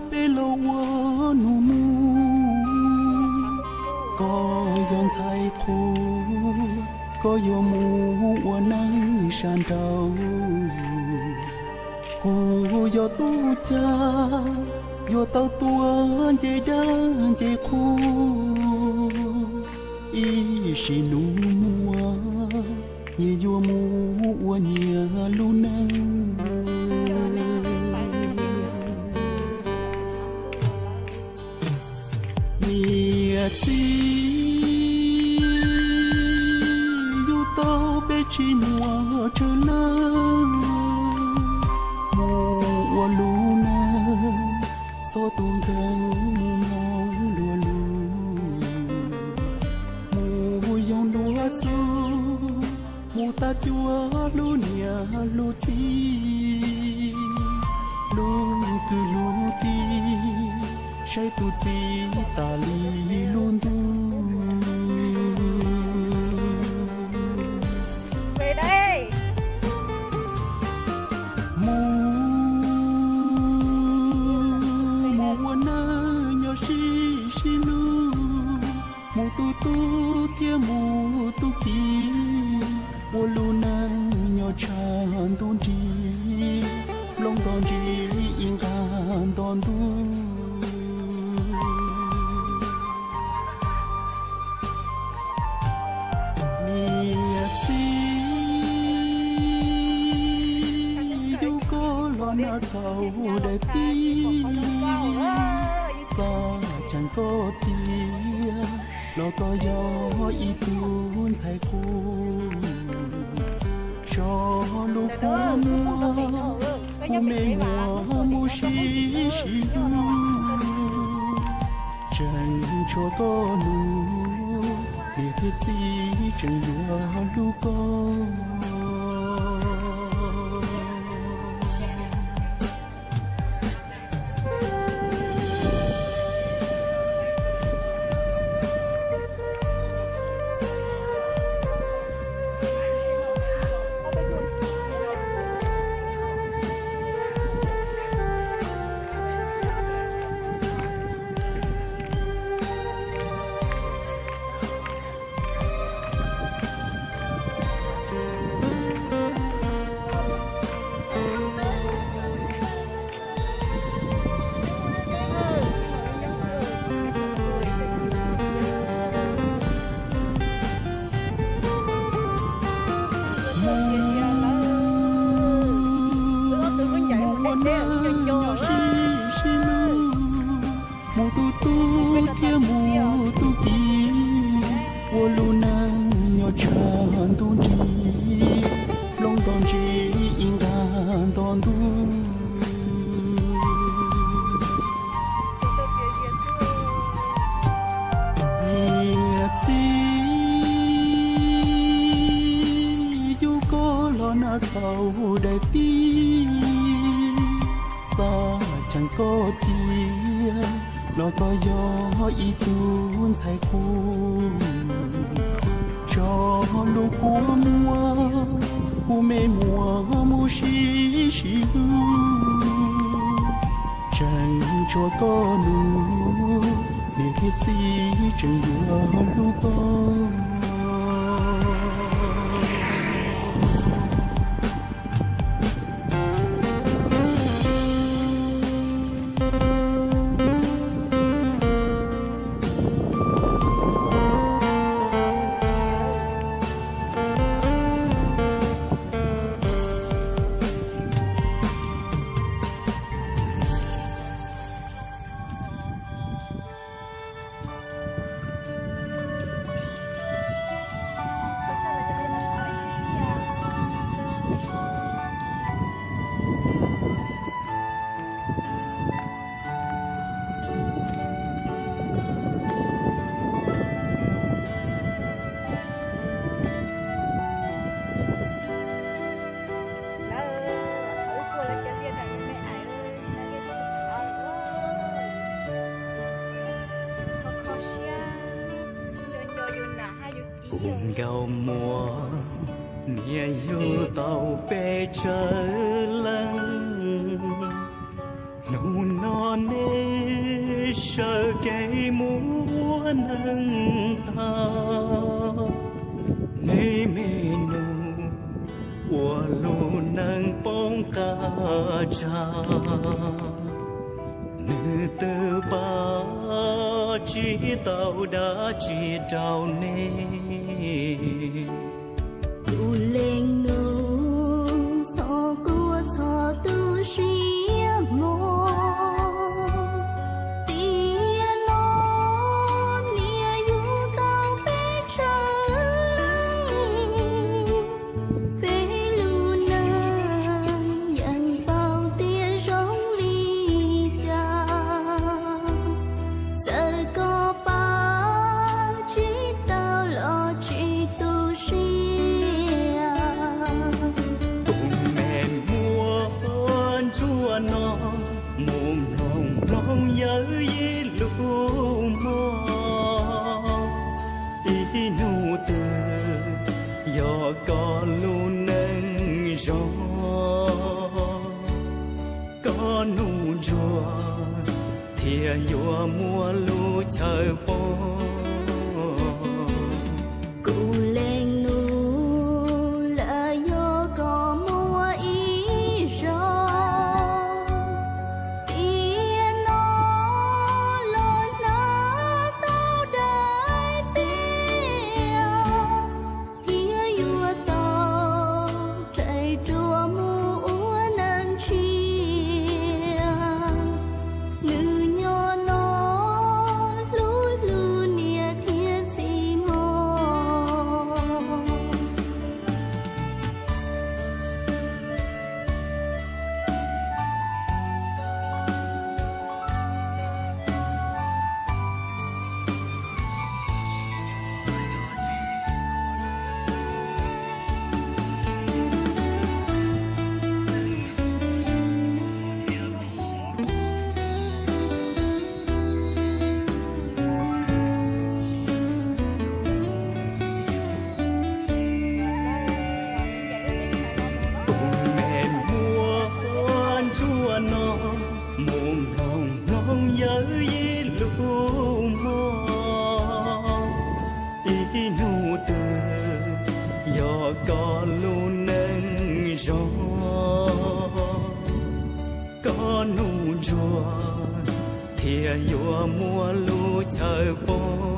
peb los ua nus mus. Koj yog ntxhais qhua, koj yuav mus ua neej sab nraud. Kuv yog tub cag, yuav tau tuav ncej dawb ncej qhua. Ib sim nus muaj, nyias yuav mus ua nyias lub neej. Niam txiv, yug tau peb tsis muaj tsawg leej, mus ua lub neej txhob tu nkeeg mus mloog luag lus. Mus yoo luag txuj, mus tag cuag hlub niam hlub txiv, hlub kwv hlub tij, saib tus txiv tas li lub ntuj. Mus, mus ua neej nyob sib sib hlub, mus tu tub thiab mus tu kiv, ua lub neej nyob tshaj ntuj nrig, nplooj nto ntsis ib nqag nto ntuj. Niam txiv, yug koj los nag txhaum daim tib, xav cheem koj tiag los koj yog ib tug ntxhais qhua. Tso lub kua muag, kuv me nyuam mus sib sib hlub, tseem tshuav koj nus, niam thiab txiv tseem yuav hlub koj. Mus ua neej sib sib hlub, mus tu tub thiab mus tu kiv, ua lub neej nyob tshaj ntuj nrig, nplooj nto ntsis ib nqag nto ntuj. Niam txiv, yug koj los nag txhaum daim tib, xav cheem koj tiag los koj yog ib tug ntxhais qhua. Tso lub kua muag, kuv me nyuam mus sib sib hlub, tseem tshuav koj nus, niam thiab txiv tseem yuav hlub koj. Kuv nkauj muam, niam yug tau peb tsawg leej, hnub no nej Raws kev mus ua neej tau, me me nus ua lub neej poob qab tsag. Nws twb pab tsis tau dab tsi rau nej. Tus leej nus txhob quaj txhob tu siab mog, tiam no niam yug tau peb txhais leej. Peb lub neej yeej paub tias zoo li cas, txawm koj pab tsis tau los tsis tu siab. Tus me muaj ntsuag no mus mloog mloog yawg ib lus mog. Ib hnub twg yog koj lub neej zoo, koj nus ntsuag thiaj yuav muaj lub chaw poob. Kuv leej nus, lawv yog koj muaj ib zaug, tiam no los hnav tau daim tiab, thiaj yuav tau rais ruam mus ua neej tshiab. Nws nyob no hlub hlub niam thiab txiv mog. Tus me muaj ntsuag no mus mloog mloog yawg ib lus mog. Ib hnub twg yog koj lub neej zoo, koj nus ntsuag thiaj yuav muaj lub chaw poob.